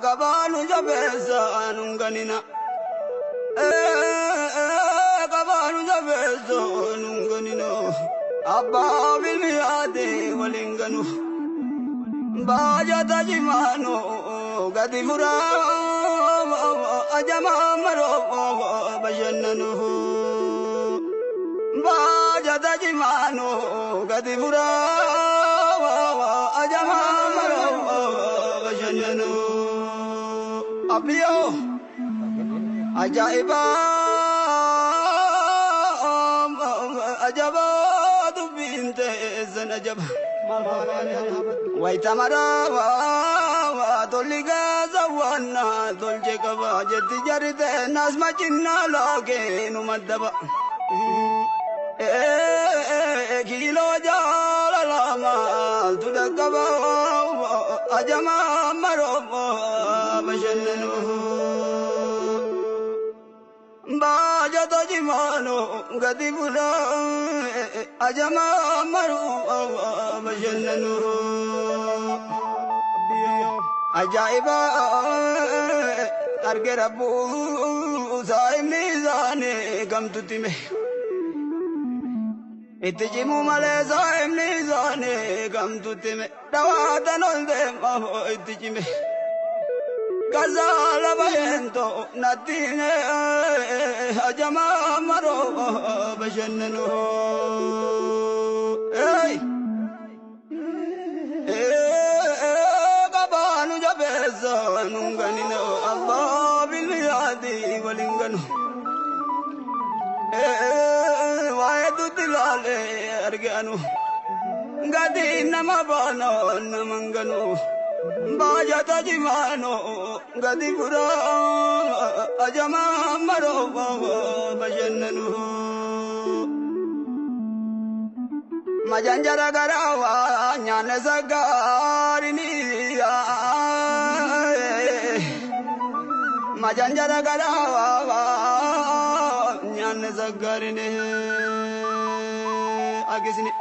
Qabaanu jabeessa nun ganina. Qabaanu jabeessa nun ganina. Abbaa ilmi yaade waliin ganu. Baajata jimaanu gadi furaa ajamaa maroo bashannanu. Baajata jimaanu gadi furaa ajamaa maroo bashannanu. Abiyyoo ajaa'iba ajaba dubbiin teessan ajaba. Wayita maraa tolli gaasa waan tolche qaba jetti jarri teenas machinnaa laakee nu maddaba. Kiiloo jaalala maaltu dhaqqaba ajamaa maroo bashannanu. Baajata jimaanu gadi bulaa ajamaa maroo bashannanu. Ajaa'iba arge rabbuu saayimni isaanii gamtutti hime. Itti cimuu malee saayimni isaanii gamtutti hime. Dhawaatan ol deemaa itti cime. Gazaala baheentoo natti hime ajamaa maroo bashannanu. Qabaanu jabeessa nun ganina abbaa bilmiyaati waliin ganu. Waa'ee dutti laalee arganu. Gadi nama baana nama ganu. Baajata jimaano gadi furaa ajamaa maroo bashannanu. Majanjara garawaa nyaanne sagaarini. Majanjara garawaa nyaanne sagaarini. Agisni.